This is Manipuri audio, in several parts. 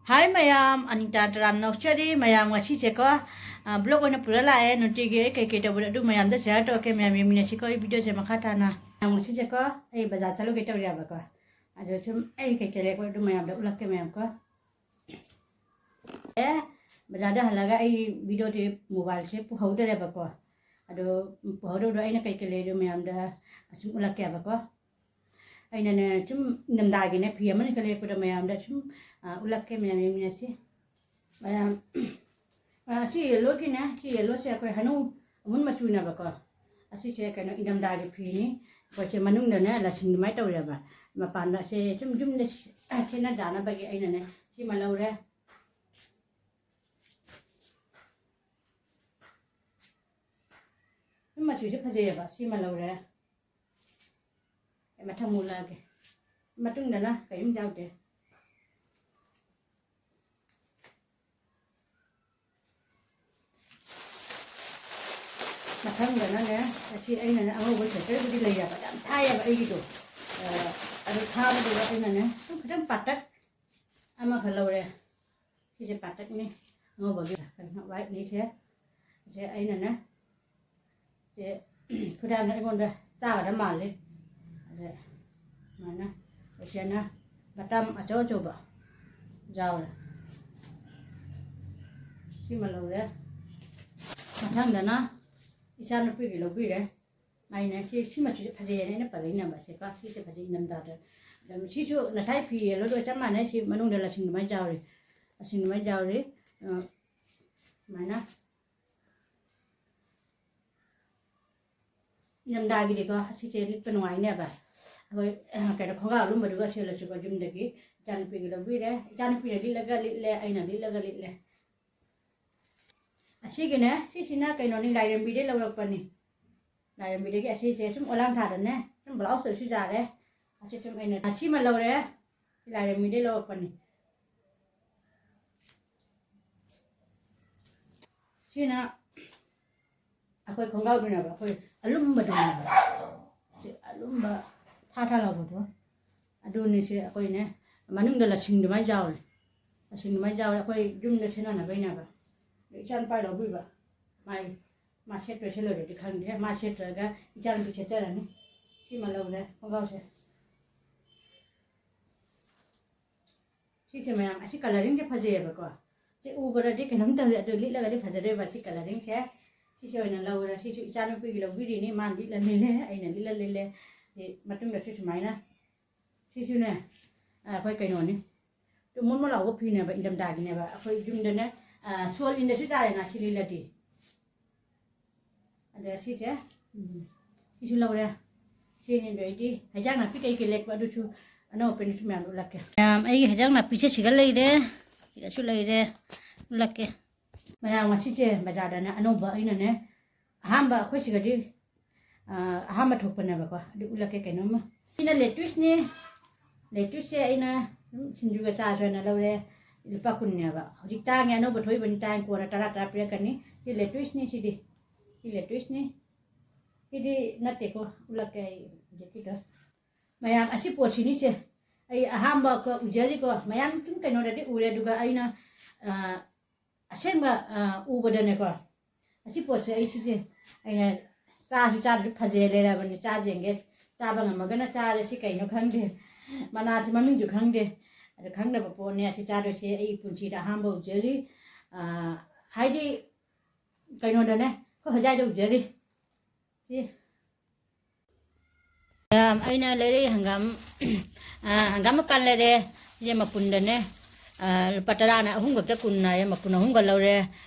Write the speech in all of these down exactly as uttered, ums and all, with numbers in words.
ꯍꯥꯏ ꯃꯌꯥꯝ, ꯑꯅꯤꯇꯥ ꯇꯔꯥꯝ ꯅꯣꯛꯆꯔꯤ꯫ ꯃꯌꯥꯝ ꯉꯁꯤꯁꯦꯀꯣ, ꯑ, vlog ꯑꯣꯏꯅ ꯄꯨꯔ ꯂꯥꯛꯑꯦ꯫ ꯅꯨꯡꯇꯤꯒꯤ ꯑꯩ ꯀꯩꯀꯩ ꯇꯧꯕꯗꯣ ꯑꯗꯨ ꯃꯌꯥꯝꯗ share ꯇꯧꯔꯛꯀꯦ꯫ ꯃꯌꯥꯝ ꯌꯦꯡꯃꯤꯟꯅꯁꯤꯀꯣ ꯑꯩ videoꯁꯦ ꯃꯈꯥ ꯇꯥꯅ꯫ ꯃꯌꯥꯝ ꯉꯁꯤꯁꯦꯀꯣ ꯑꯩ ꯕꯖꯥꯔ ꯆꯠꯂꯨꯒꯦ ꯇꯧꯔꯤꯕꯀꯣ꯫ ꯑꯗꯣ ꯁꯨꯝ ꯑꯩ ꯀꯩꯀꯩ ꯂꯩꯔꯛꯄ ꯑꯗꯨ ꯃꯌꯥꯝꯗꯣ ꯎꯠꯂꯛꯀꯦ ꯃꯌꯥꯝꯀꯣ꯫ ꯑꯦ, ꯕꯖꯥꯔꯗ ꯍꯜꯂꯛꯑꯒ ꯑꯩ videoꯗꯤ mobileꯁꯦ ꯄꯨꯍꯧꯗꯔꯦꯕꯀꯣ꯫ ꯑꯗꯣ ꯄꯨꯍꯧꯗꯕꯗꯣ ꯑꯩꯅ ꯀꯩꯀꯩ ꯂꯩꯔꯤꯅꯣ ꯃꯌꯥꯝꯗ ꯁꯨꯝ ꯎꯠꯂꯛꯀꯦꯕꯀꯣ꯫ ꯑꯩꯅꯅꯦ, ꯁꯨꯝ ꯏꯪꯊꯝꯊꯥꯒꯤꯅꯦ, ꯐꯤ ꯑꯃꯅꯤ ꯈꯛ ꯂꯩꯔꯛꯄꯗ ꯃꯌꯥꯝꯗ ꯁꯨꯝ, ꯑ, ꯎꯠꯂꯛꯀꯦ, ꯃꯌꯥꯝ ꯌꯦꯡꯃꯤꯟꯅꯁꯤ꯫ ꯃꯌꯥꯝ, ꯑ, ꯁꯤ yellowꯒꯤꯅꯦ, ꯁꯤ yellowꯁꯦ ꯑꯩꯈꯣꯏ ꯍꯅꯨ ꯑꯃꯨꯟ ꯃꯆꯨꯅꯦꯕꯀꯣ꯫ ꯑꯁꯤꯁꯦ ꯀꯩꯅꯣ, ꯏꯪꯊꯝꯊꯥꯒꯤ ꯐꯤꯅꯤ꯫ ꯑꯩꯈꯣꯏꯁꯦ ꯃꯅꯨꯡꯗꯅꯦ ꯂꯁꯤꯡ ꯑꯗꯨꯃꯥꯏꯅ ꯇꯧꯔꯦꯕ꯫ ꯃꯄꯥꯟꯗ ꯁꯦ ꯁꯨꯝ ꯌꯨꯝꯗ ꯁꯤ-, ꯁꯦꯠꯅ ꯆꯥꯅꯕꯒꯤ ꯑꯩꯅꯅꯦ ꯁꯤꯃ ꯂꯧꯔꯦ꯫ ꯁꯨꯝ ꯃꯆꯨꯁꯦ ꯐꯖꯩꯌꯦꯕ꯫ ꯁꯤꯃ ꯂꯧꯔꯦ꯫ ꯑꯩ ꯃꯊꯪ ꯎꯠꯂꯛꯑꯒꯦ꯫ ꯃꯇꯨꯡꯗꯅ ꯀꯔꯤꯝ ꯌꯥꯎꯗꯦ꯫ ꯃꯊꯪꯗꯅꯅꯦ, ꯑꯁꯤ ꯑꯩꯅꯅꯦ ꯑꯉꯧꯕ sweaterꯕꯨꯗꯤ ꯂꯩꯌꯦꯕ, ꯌꯥꯝ ꯊꯥꯏꯌꯦꯕ ꯑꯩꯒꯤꯗꯣ꯫ ꯑ, ꯑꯗꯨ ꯊꯥꯕꯗꯨꯗ ꯑꯩꯅꯅꯦ ꯁꯨꯝ ꯈꯤꯇꯪ ꯄꯥꯇꯛ ꯑꯃꯈꯛ ꯂꯧꯔꯦ꯫ ꯁꯤꯁꯦ ꯄꯥꯇꯛꯅꯤ, ꯑꯉꯧꯕꯒꯤ ꯀꯩꯅꯣ, whiteꯅꯤꯁꯦ꯫ ꯁꯦ ꯑꯩꯅꯅꯦ, ꯁꯦ ꯈꯨꯗꯥꯡꯅ ꯑꯩꯉꯣꯟꯗ ꯆꯥꯒꯗꯕ ꯃꯥꯜꯂꯤ꯫ ꯑꯗ ꯁꯨꯃꯥꯏꯅ ꯁꯦꯅ button ꯑꯆꯧ ꯑꯆꯧꯕ ꯌꯥꯎꯔꯦ꯫ ꯁꯤꯃ ꯂꯧꯔꯦ꯫ ꯃꯊꯪꯗꯅ ꯏꯆꯥꯅꯨꯄꯤꯒꯤ ꯂꯧꯕꯤꯔꯦ꯫ ꯑꯩꯅ ꯁꯤ, ꯁꯤ ꯃꯆꯨꯁꯦ ꯐꯖꯩꯌꯦꯅ ꯑꯩꯅ ꯄꯜꯂꯛꯏꯅꯦꯕ ꯁꯦꯀꯣ꯫ ꯁꯤꯁꯦ ꯐꯖꯩ ꯏꯪꯊꯝꯊꯥꯗ꯫ ꯑꯗꯨꯝ ꯁꯤꯁꯨ ꯉꯁꯥꯏ ꯐꯤ yellowꯗꯨꯒ ꯆꯞ ꯃꯥꯟꯅꯩ꯫ ꯁꯤ ꯃꯅꯨꯡꯗ ꯂꯁꯤꯡ ꯑꯗꯨꯃꯥꯏꯅ ꯌꯥꯎꯔꯤ꯫ ꯂꯁꯤꯡ ꯑꯗꯨꯃꯥꯏꯅ ꯌꯥꯎꯔꯤ꯫ ꯑ, ꯁꯨꯃꯥꯏꯅ꯫ ꯏꯪꯊꯝꯊꯥꯒꯤꯗꯤꯀꯣ, ꯑꯁꯤꯁꯦ ꯂꯤꯠꯄ ꯅꯨꯡꯉꯥꯏꯅꯦꯕ꯫ ꯑꯩꯈꯣꯏ, ꯑ, ꯀꯩꯅꯣ, ꯈꯣꯡꯒ꯭ꯔꯥꯎ ꯑꯂꯨꯝꯕꯗꯨꯒ ꯁꯦꯠꯂꯁꯨꯀꯣ, ꯌꯨꯝꯗꯒꯤ ꯏꯆꯥꯅꯨꯄꯤꯒꯤ ꯂꯧꯕꯤꯔꯦ꯫ ꯏꯆꯥꯅꯨꯄꯤꯅ ꯂꯤꯠꯂꯒ ꯂꯤꯠꯂꯦ, ꯑꯩꯅ ꯂꯤꯠꯂꯒ ꯂꯤꯠꯂꯦ꯫ ꯑꯁꯤꯒꯤꯅꯦ, ꯁꯤꯁꯤꯅ ꯀꯩꯅꯣꯅꯤ, ꯂꯥꯏꯔꯦꯝꯕꯤꯗꯩ ꯂꯧꯔꯛꯄꯅꯤ꯫ ꯂꯥꯏꯔꯦꯝꯕꯤꯗꯒꯤ ꯑꯁꯤꯁꯦ ꯁꯨꯝ ꯑꯣꯂꯥꯡ ꯊꯥꯗꯅꯦ, ꯁꯨꯝ blouse ꯑꯣꯏꯁꯨ ꯌꯥꯔꯦ꯫ ꯑꯁꯤ ꯁꯨꯝ ꯑꯩꯅ ꯑꯁꯤꯃ ꯂꯧꯔꯦ, ꯂꯥꯏꯔꯦꯝꯕꯤꯗꯩ ꯂꯧꯔꯛꯄꯅꯤ꯫ ꯁꯤꯅ ꯑꯩꯈꯣꯏ ꯈꯣꯡꯒ꯭ꯔꯥꯎꯗꯨꯅꯦꯕ, ꯑꯩꯈꯣꯏ ꯑꯂꯨꯝꯕꯗꯨꯅꯦꯕ꯫ ꯁꯤ ꯑꯂꯨꯝꯕ ꯊꯥ ꯊꯥ ꯂꯥꯎꯕꯗꯣ꯫ ꯑꯗꯨꯅꯤ ꯁꯤ ꯑꯩꯈꯣꯏꯅꯦ, ꯃꯅꯨꯡꯗ ꯂꯁꯤꯡ ꯑꯗꯨꯃꯥꯏꯅ ꯌꯥꯎꯔꯦ꯫ ꯑꯁꯤꯅ ꯃꯩ ꯌꯥꯎꯔꯦ, ꯑꯩꯈꯣꯏ ꯌꯨꯝꯗ ꯁꯦꯠꯅꯅꯕꯩꯅꯦꯕ꯫ ꯑꯗꯣ ꯏꯆꯥꯅꯨꯄꯥ ꯂꯧꯕꯤꯕ꯫ ꯃꯥꯏ, ꯃꯥ ꯁꯦꯠꯇꯣꯏ ꯁꯦꯠꯂꯣꯏꯗꯣꯏꯗꯤ ꯈꯪꯗꯦ꯫ ꯃꯥ ꯁꯦꯠꯇ꯭ꯔꯒ ꯏꯆꯥꯅꯨꯄꯤ ꯁꯦꯠꯆꯔꯅꯤ꯫ ꯁꯤꯃ ꯂꯧꯔꯦ ꯈꯣꯡꯒ꯭ꯔꯥꯎꯁꯦ꯫ ꯁꯤꯁꯦ ꯃꯌꯥꯝ, ꯑꯁꯤ coloring ꯁꯦ ꯐꯖꯩꯌꯦꯕꯀꯣ꯫ ꯁꯤ ꯎꯕꯗꯗꯤ ꯀꯩꯅꯣꯝ ꯇꯧꯋꯤ, ꯑꯗꯨ ꯂꯤꯠꯂꯒꯗꯤ ꯐꯖꯗꯣꯏꯕ ꯁꯤ coloring ꯁꯦ꯫ ꯁꯤꯁꯦ ꯑꯣꯏꯅ ꯂꯧꯔꯦ꯫ ꯁꯤꯁꯨ ꯏꯆꯥꯅꯨꯄꯤꯒꯤ ꯂꯧꯕꯤꯔꯤꯅꯤ, ꯃꯥꯅ ꯂꯤꯠꯂ ꯂꯤꯠꯂꯦ, ꯑꯩꯅ ꯂꯤꯠꯂ ꯂꯤꯠꯂꯦ꯫ ꯁꯤ ꯃꯇꯨꯡꯗꯁꯨ ꯁꯨꯃꯥꯏꯅ, ꯁꯤꯁꯨꯅꯦ, ꯑ, ꯑꯩꯈꯣꯏ ꯀꯩꯅꯣꯅꯤ, ꯃꯣꯟ ꯃꯣꯟ ꯂꯥꯎꯕ ꯐꯤꯅꯦꯕ, ꯏꯪꯊꯝꯊꯥꯒꯤꯅꯦꯕ꯫ ꯑꯩꯈꯣꯏ ꯌꯨꯝꯗꯅꯦ, ꯑ, ꯁꯣꯜ ꯏꯟꯗꯁꯨ ꯆꯥꯔꯦ ꯉꯥ ꯁꯤ ꯂꯤꯠꯂꯗꯤ꯫ ꯑꯗ ꯁꯤꯁꯦ, ꯎꯝ, ꯁꯤꯁꯨ ꯂꯧꯔꯦ꯫ ꯁꯤꯅꯤ, ꯑꯗꯩꯗꯤ ꯍꯩꯖꯥꯡ ꯅꯥꯄꯤ ꯀꯩ ꯀꯩ ꯂꯦꯛꯄ ꯑꯗꯨꯁꯨ ꯑꯅꯧ ꯑꯄꯦꯟꯁꯨ ꯃꯌꯥꯝ ꯎꯠꯂꯛꯀꯦ꯫ ꯃꯌꯥꯝ, ꯑꯩꯒꯤ ꯍꯩꯖꯥꯡ ꯅꯥꯄꯤꯁꯦ ꯁꯤꯒ ꯂꯩꯔꯦ, ꯁꯤꯒꯁꯨ ꯂꯩꯔꯦ, ꯎꯠꯂꯛꯀꯦ꯫ ꯃꯌꯥꯝ, ꯉꯁꯤꯁꯦ ꯕꯖꯥꯔꯗꯅꯦ ꯑꯅꯧꯕ ꯑꯩꯅꯅꯦ, ꯑꯍꯥꯟꯕ ꯑꯩꯈꯣꯏ ꯁꯤꯒꯗꯤ, ꯑ, ꯑꯍꯥꯟꯕ ꯊꯣꯛꯄꯅꯦꯕꯀꯣ꯫ ꯑꯗꯨ ꯎꯠꯂꯛꯀꯦ ꯀꯩꯅꯣꯝꯃ꯫ ꯁꯤꯅ lettuce ꯅꯦ꯫ Lettuce ꯁꯦ ꯑꯩꯅ ꯁꯨꯝ ꯁꯤꯡꯖꯨꯒ ꯆꯥꯁꯦꯅ ꯂꯧꯔꯦ꯫ ꯂꯨꯄꯥ ꯀꯨꯟꯅꯦꯕ꯫ ꯍꯧꯖꯤꯛ ꯇꯥꯡꯉꯦ, ꯑꯅꯧꯕ ꯊꯣꯛꯏꯕꯅꯤ, ꯇꯥꯡꯉꯦ, ꯀꯣꯟꯅ ꯇꯔꯥ ꯇꯔꯥ ꯄꯤꯔꯛꯀꯅꯤ꯫ ꯁꯤ lettuce ꯅꯤ ꯁꯤꯗꯤ꯫ ꯁꯤ lettuce ꯅꯤ꯫ ꯁꯤꯗꯤ ꯅꯠꯇꯦꯀꯣ, ꯎꯠꯂꯛꯀꯦ ꯑꯩ ꯍꯧꯖꯤꯛꯀꯤꯗꯣ꯫ ꯃꯌꯥꯝ, ꯑꯁꯤ ꯄꯣꯠꯁꯤꯅꯤꯁꯦ꯫ ꯑꯩ ꯑꯍꯥꯟꯕ ꯀꯣ ꯎꯖꯔꯤꯀꯣ꯫ ꯃꯌꯥꯝ ꯁꯨꯝ ꯀꯩꯅꯣꯗꯗꯤ ꯎꯔꯦ, ꯑꯗꯨꯒ ꯑꯩꯅ, ꯑ, ꯑꯁꯦꯡꯕ, ꯑ, ꯎꯕꯗꯅꯦꯀꯣ, ꯑꯁꯤ ꯄꯣꯠꯁꯦ ꯑꯩ ꯁꯤꯁꯦ ꯑꯩꯅ ꯆꯥꯁꯨ ꯆꯥꯗ꯭ꯔꯁꯨ ꯐꯖꯩ ꯂꯩꯔꯕꯅꯤ꯫ ꯆꯥꯁꯦ ꯌꯦꯡꯒꯦ꯫ ꯆꯥꯕ ꯉꯝꯃꯒꯅ ꯆꯥꯔꯦ꯫ ꯁꯤ ꯀꯩꯅꯣ ꯈꯪꯗꯦ, ꯃꯅꯥꯁꯤ ꯃꯃꯤꯡꯁꯨ ꯈꯪꯗꯦ꯫ ꯑꯗꯨ ꯈꯪꯗꯕ ꯄꯣꯠꯅꯦ꯫ ꯑꯁꯤ ꯆꯥꯗꯣꯏꯁꯦ ꯑꯩ ꯄꯨꯟꯁꯤꯗ ꯑꯍꯥꯟꯕ ꯎꯖꯔꯤ꯫ ꯑ, ꯍꯥꯏꯗꯤ ꯀꯩꯅꯣꯗꯅꯦ, ꯑꯩꯈꯣꯏ ꯍꯣꯖꯥꯏꯗ ꯎꯖꯔꯤ꯫ ꯁꯤ ꯌꯥꯝ, ꯑꯩꯅ ꯂꯩꯔꯛꯏ ꯍꯪꯒꯥꯝ, ꯑ, ꯍꯪꯒꯥꯝ ꯃꯄꯥꯟ ꯂꯩꯔꯦ꯫ ꯁꯤꯁꯦ ꯃꯄꯨꯟꯗꯅꯦ, ꯑ, ꯂꯨꯄꯥ ꯇꯔꯥꯅ ꯑꯍꯨꯝ ꯈꯛꯇ ꯀꯨꯟ ꯍꯥꯏꯌꯦ꯫ ꯃꯄꯨꯟ ꯑꯍꯨꯝꯒ ꯂꯧꯔꯦ꯫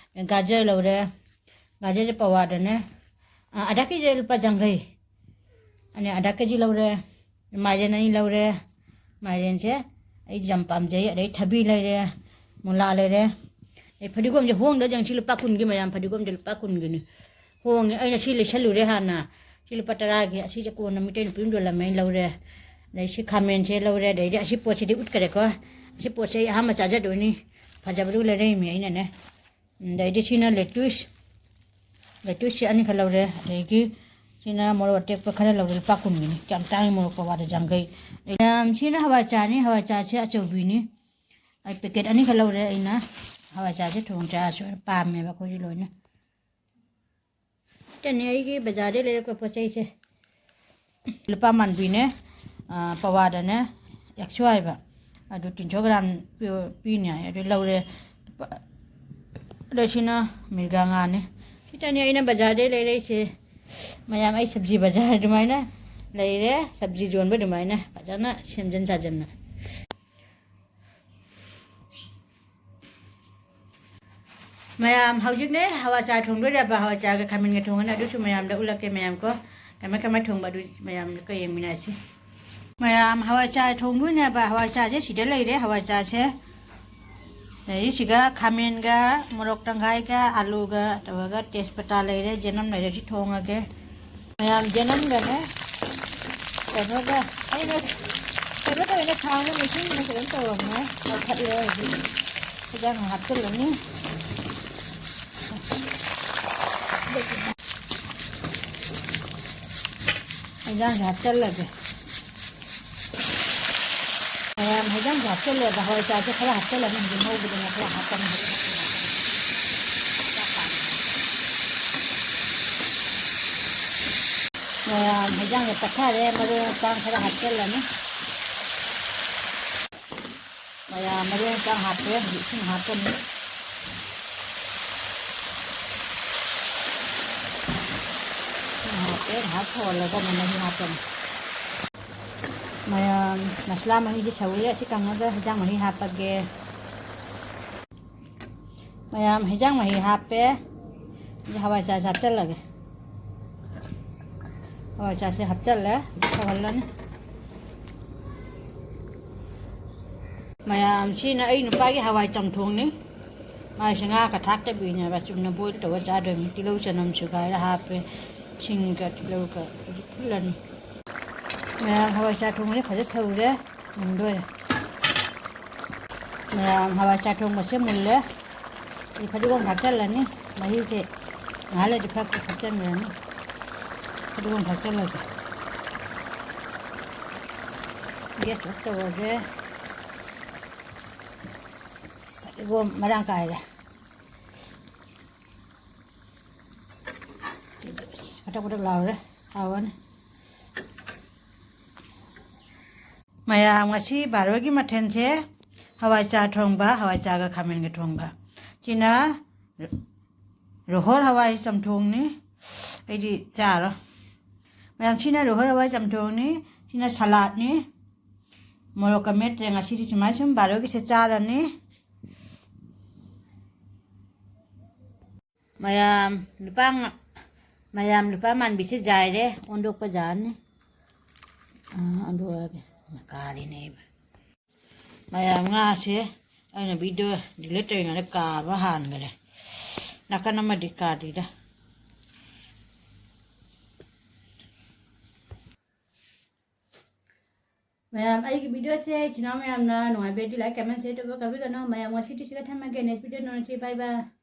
ꯒꯥꯖꯔ ꯂꯧꯔꯦ꯫ ꯒꯥꯖꯔꯁꯦ ꯄꯋꯥꯗꯅꯦ, ꯑ, ꯑꯗꯥ ꯀꯦꯖꯤꯗ ꯂꯨꯄꯥ ꯌꯥꯡꯈꯩ꯫ ꯑꯅꯦ ꯑꯗꯥ ꯀꯦꯖꯤ ꯂꯧꯔꯦ꯫ ꯃꯥꯏꯔꯦꯟ ꯑꯅꯤ ꯂꯧꯔꯦ꯫ ꯃꯥꯏꯔꯦꯟꯁꯦ ꯑꯩ ꯌꯥꯝ ꯄꯥꯝꯖꯩ꯫ ꯑꯗꯩ ꯊꯕꯤ ꯂꯩꯔꯦ, ꯃꯨꯂꯥ ꯂꯩꯔꯦ꯫ ꯑꯗꯩ ꯐꯗꯤꯒꯣꯝꯁꯦ ꯍꯣꯡꯗ ꯌꯦꯡꯁꯤ, ꯂꯨꯄꯥ ꯀꯨꯟꯒꯤ ꯃꯌꯥꯝ, ꯐꯗꯤꯒꯣꯝꯁꯦ ꯂꯨꯄꯥ ꯀꯨꯟꯒꯤꯅꯤ꯫ ꯍꯣꯡꯉꯦ꯫ ꯑꯩꯅ ꯁꯤ ꯂꯩꯁꯜꯂꯨꯔꯦ ꯍꯥꯟꯅ꯫ ꯁꯤ ꯂꯨꯄꯥ ꯇꯔꯥꯒꯤ, ꯑꯁꯤꯁꯦ ꯀꯣꯟꯅ ꯃꯩꯇꯩ ꯅꯨꯄꯤ ꯑꯃ ꯌꯣꯜꯂꯝꯃꯦ, ꯑꯩꯅ ꯂꯧꯔꯦ꯫ ꯑꯗꯩ ꯁꯤ ꯈꯥꯃꯦꯟꯁꯦ ꯂꯧꯔꯦ꯫ ꯑꯗꯩꯗꯤ ꯑꯁꯤ ꯄꯣꯠꯁꯤꯗꯤ ꯎꯠꯈꯔꯦꯀꯣ꯫ ꯑꯁꯤ ꯄꯣꯠꯁꯦ ꯑꯩ ꯑꯍꯥꯟꯕ ꯆꯥꯖꯗꯣꯏꯅꯤ꯫ ꯐꯖꯕꯗꯨ ꯂꯩꯔꯛꯏꯃꯤ ꯑꯩꯅꯅꯦ꯫ ꯑꯗꯩꯗꯤ ꯁꯤꯅ lettuce꯫ Lettuce ꯁꯤ ꯑꯅꯤꯈꯛ ꯂꯧꯔꯦ꯫ ꯑꯗꯒꯤ ꯁꯤꯅ ꯃꯣꯔꯣꯛ ꯑꯇꯦꯛꯄ ꯈꯔ ꯂꯧꯔꯦ, ꯂꯨꯄꯥ ꯀꯨꯟꯒꯤꯅꯤ꯫ ꯌꯥꯝ ꯇꯥꯡꯉꯤ, ꯃꯣꯔꯣꯛ ꯄꯋꯥꯗ ꯌꯥꯡꯈꯩ꯫ ꯌꯥꯝ, ꯁꯤꯅ ꯍꯋꯥꯏ ꯆꯥꯅꯤ꯫ ꯍꯋꯥꯏ ꯆꯥꯁꯦ ꯑꯆꯧꯕꯤꯅꯤ꯫ ꯑꯩ ꯄꯦꯀꯦꯠ ꯑꯅꯤꯈꯛ ꯂꯧꯔꯦ꯫ ꯑꯩꯅ ꯍꯋꯥꯏꯖꯥꯔꯁꯦ ꯊꯣꯡ ꯆꯥꯁꯨ ꯄꯥꯝꯃꯦꯕ ꯑꯩꯈꯣꯏꯁꯨ ꯂꯣꯏꯅ꯫ ꯁꯤꯗꯅꯤ ꯑꯩꯒꯤ ꯕꯖꯥꯔꯗꯩ ꯂꯩꯔꯛꯄ ꯄꯣꯠ ꯆꯩꯁꯦ꯫ ꯂꯨꯄꯥ ꯃꯥꯟꯕꯤꯅꯦ, ꯑ, ꯄꯋꯥꯗꯅꯦ ꯑꯦꯛꯁꯣ ꯍꯥꯏꯕ꯫ ꯑꯗꯨ ꯇꯤꯟꯁꯣ ꯒ꯭ꯔꯥꯝ ꯄꯤ-, ꯄꯤꯅꯤ ꯍꯥꯏ꯫ ꯑꯗꯨ ꯂꯧꯔꯦ꯫ ꯂꯨꯄꯥ, ꯑꯗ ꯁꯤꯅ ꯃꯤꯔꯒꯥ ꯉꯥꯅꯤ꯫ ꯁꯤꯇꯅꯤ ꯑꯩꯅ ꯕꯖꯥꯔꯗꯩ ꯂꯩꯔꯛꯏꯁꯦ꯫ ꯃꯌꯥꯝ ꯑꯩ ꯁꯕꯖꯤ ꯕꯖꯥꯔ ꯑꯗꯨꯃꯥꯏꯅ ꯂꯩꯔꯦ꯫ ꯁꯕꯖꯤ ꯌꯣꯟꯕ ꯑꯗꯨꯃꯥꯏꯅ ꯐꯖꯅ ꯁꯦꯝꯖꯤꯟ ꯁꯥꯖꯤꯟꯅ꯫ ꯃꯌꯥꯝ ꯍꯧꯖꯤꯛꯅꯦ ꯍꯋꯥꯏꯖꯥꯔ ꯊꯣꯡꯗꯣꯏꯔꯕ, ꯍꯋꯥꯏꯖꯥꯔꯒ ꯈꯥꯃꯦꯟꯒ ꯊꯣꯡꯒꯅꯤ꯫ ꯑꯗꯨꯁꯨ ꯃꯌꯥꯝꯗ ꯎꯠꯂꯛꯀꯦ ꯃꯌꯥꯝ ꯀꯣ꯫ ꯀꯃꯥꯏ ꯀꯃꯥꯏ ꯊꯣꯡꯕ ꯑꯗꯨ ꯃꯌꯥꯝꯗ ꯀ ꯌꯦꯡꯃꯤꯟꯅꯔꯁꯤ꯫ ꯃꯌꯥꯝ ꯍꯋꯥꯏꯖꯥꯔ ꯊꯣꯡꯗꯣꯏꯅꯦꯕ꯫ ꯍꯋꯥꯏꯖꯥꯔꯁꯦ ꯁꯤꯗ ꯂꯩꯔꯦ ꯍꯋꯥꯏꯖꯥꯔꯁꯦ꯫ ꯑꯗꯩ ꯁꯤꯒ ꯈꯥꯃꯦꯟꯒ ꯃꯣꯔꯣꯛ ꯇꯪꯈꯥꯏꯒ ꯑꯂꯨꯒ ꯇꯧꯔꯒ ꯇꯦꯖꯄꯇꯥ ꯂꯩꯔꯦ, ꯖꯦꯅꯝ ꯂꯩꯔꯦ꯫ ꯁꯤ ꯊꯣꯡꯉꯒꯦ꯫ ꯃꯌꯥꯝ ꯖꯦꯅꯝꯒꯅꯦ ꯀꯩꯅꯣꯒ ꯑꯩꯅ ꯀꯩꯅꯣ ꯇꯧꯔꯤꯅꯦ, ꯊꯥꯎꯅ ꯃꯤꯁꯤꯡꯅ ꯀꯩꯅꯣ ꯇꯧꯔꯝꯃꯦ, ꯂꯧꯈꯠꯂꯦ꯫ ꯍꯧꯖꯤꯛ ꯍꯤꯟꯖꯥꯡ ꯍꯥꯞꯆꯤꯜꯂꯅꯤ꯫ ꯍꯤꯟꯖꯥꯡꯁꯦ ꯍꯥꯞꯆꯤꯜꯂꯒꯦ꯫ ꯃꯌꯥꯝ ꯍꯤꯟꯖꯥꯡꯁꯦ ꯍꯥꯞꯆꯤꯜꯂꯦꯕ꯫ ꯍꯋꯥꯏꯖꯥꯔꯁꯦ ꯈꯔ ꯍꯥꯞꯆꯤꯜꯂꯅꯤ꯫ ꯍꯧꯖꯤꯛ ꯉꯧꯕꯗꯅ ꯈꯔ ꯍꯥꯞꯄꯅꯤ꯫ ꯃꯌꯥꯝ ꯍꯤꯟꯖꯥꯡꯁꯦ ꯇꯛꯈꯥꯏꯔꯦ꯫ ꯃꯔꯣꯏ ꯃꯄꯥꯡ ꯈꯔ ꯍꯥꯞꯆꯤꯜꯂꯅꯤ꯫ ꯃꯌꯥꯝ ꯃꯔꯣꯏ ꯃꯄꯥꯡ ꯍꯥꯞꯄꯦ꯫ ꯍꯧꯖꯤꯛ ꯏꯁꯤꯡ ꯍꯥꯞꯄꯅꯤ꯫ ꯏꯁꯤꯡ ꯍꯥꯞꯄꯦ꯫ ꯉꯥꯏꯍꯥꯛ ꯁꯧꯍꯜꯂꯒ ꯑꯃꯨꯛ ꯃꯍꯤ ꯍꯥꯞꯄꯅꯤ꯫ ꯃꯌꯥꯝ ꯃꯁꯂꯥ ꯃꯍꯤꯁꯦ ꯁꯧꯔꯦ꯫ ꯑꯁꯤ ꯀꯪꯉꯒ ꯍꯤꯟꯖꯥꯡ ꯃꯍꯤ ꯍꯥꯞꯄꯒꯦ꯫ ꯃꯌꯥꯝ ꯍꯤꯟꯖꯥꯡ ꯃꯍꯤ ꯍꯥꯞꯄꯦ꯫ ꯑꯗꯨ ꯍꯋꯥꯏꯖꯥꯔꯁꯦ ꯍꯥꯞꯆꯤꯜꯂꯒꯦ꯫ ꯍꯋꯥꯏꯖꯥꯔꯁꯦ ꯍꯥꯞꯆꯤꯜꯂꯦ꯫ ꯁꯧꯍꯜꯂꯅꯤ꯫ ꯃꯌꯥꯝ ꯁꯤꯅ ꯑꯩ ꯅꯨꯄꯥꯒꯤ ꯍꯋꯥꯏ ꯆꯝꯊꯣꯡꯅꯤ꯫ ꯃꯥꯏꯁꯦ ꯉꯥꯒ ꯊꯥꯛꯇꯕꯤꯅꯦꯕ, ꯆꯨꯝꯅ ꯕꯣꯏꯜ ꯇꯧꯔ ꯆꯥꯗꯣꯏꯅꯤ꯫ ꯇꯤꯜꯍꯧ ꯆꯅꯝ ꯁꯨꯒꯥꯏꯔ ꯍꯥꯞꯄꯦ꯫ ꯁꯤꯡꯒ ꯇꯤꯜꯍꯧꯒ ꯍꯧꯖꯤꯛ ꯐꯨꯠꯂꯅꯤ꯫ ꯃꯌꯥꯝ ꯍꯋꯥꯏꯖꯥꯔ ꯊꯣꯡꯕꯁꯦ ꯐꯖ ꯁꯧꯔꯦ, ꯃꯨꯟꯗꯣꯏꯔꯦ꯫ ꯃꯌꯥꯝ ꯍꯋꯥꯏꯖꯥꯔ ꯊꯣꯡꯕꯁꯦ ꯃꯨꯜꯂꯦ꯫ ꯑꯩ ꯐꯗꯤꯒꯣꯝ ꯊꯥꯛꯆꯜꯂꯅꯤ꯫ ꯃꯍꯤꯁꯦ ꯉꯥꯏꯍꯥꯛ ꯂꯩꯔꯗꯤ ꯈꯔ ꯈꯔ ꯊꯥꯛꯆꯟꯈ꯭ꯔꯅꯤ꯫ ꯐꯗꯤꯒꯣꯝ ꯊꯥꯛꯆꯜꯂꯒꯦ꯫ ꯒ꯭ꯌꯥꯁ ꯑꯣꯐ ꯇꯧꯔꯒꯦ꯫ ꯐꯗꯤꯒꯣꯝ ꯃꯔꯥꯡ ꯀꯥꯏꯔꯦ꯫ ꯄꯇꯛ ꯄꯇꯛ ꯂꯥꯎꯔꯦ꯫ ꯍꯥꯎꯔꯅꯤ꯫ ꯃꯌꯥꯝ, ꯉꯁꯤ ꯕꯥꯔꯣꯒꯤ ꯃꯊꯦꯜꯁꯦ ꯍꯋꯥꯏꯖꯥꯔ ꯊꯣꯡꯕ, ꯍꯋꯥꯏꯖꯥꯔꯒ ꯈꯥꯃꯦꯟꯒ ꯊꯣꯡꯕ꯫ ꯁꯤꯅ ꯔꯣꯍꯣꯔ ꯍꯋꯥꯏ ꯆꯝꯊꯣꯡꯅꯤ꯫ ꯑꯩꯗꯤ ꯆꯥꯔꯣꯏ꯫ ꯃꯌꯥꯝ, ꯁꯤꯅ ꯔꯣꯍꯣꯔ ꯍꯋꯥꯏ ꯆꯝꯊꯣꯡꯅꯤ꯫ ꯁꯤꯅ ꯁꯂꯥꯗꯅꯤ꯫ ꯃꯣꯔꯣꯛꯀ ꯃꯦꯠꯇ꯭ꯔꯦ ꯉꯁꯤꯗꯤ꯫ ꯁꯨꯃꯥꯏ ꯁꯨꯝ ꯕꯥꯔꯣꯒꯤꯁꯦ ꯆꯥꯔꯅꯤ꯫ ꯃꯌꯥꯝ ꯂꯨꯄꯥ ꯉ-, ꯃꯌꯥꯝ ꯂꯨꯄꯥ ꯃꯥꯟꯕꯤꯁꯦ ꯌꯥꯏꯔꯦ, ꯑꯣꯟꯗꯣꯛꯄ ꯌꯥꯔꯅꯤ꯫ ꯑꯥ, ꯑꯣꯟꯗꯣꯛꯑꯒꯦ꯫ ꯀꯥꯔꯤꯅꯦ ꯑꯩꯕꯨ꯫ ꯃꯌꯥꯝ, ꯉꯥꯁꯦ ꯑꯩꯅ video delete ꯇꯧꯔꯤꯉꯩꯗ ꯀꯥꯕ ꯍꯥꯟꯈꯔꯦ꯫ ꯅꯥꯀꯟ ꯑꯃꯗꯤ ꯀꯥꯗ꯭ꯔꯤꯗ꯫ ꯃꯌꯥꯝ, ꯑꯩꯒꯤ videoꯁꯦ ꯏꯆꯤꯟ ꯏꯅꯥꯎ ꯃꯌꯥꯝꯅ ꯅꯨꯡꯉꯥꯏꯕꯤꯔꯗꯤ like, comment, share ꯇꯧꯕ ꯀꯥꯎꯕꯤꯒꯅꯨ꯫ ꯃꯌꯥꯝ, ꯉꯁꯤꯗꯤ ꯁꯤꯗ ꯊꯝꯃꯒꯦ꯫ Next video ꯎꯅꯁꯤ꯫ Bye bye꯫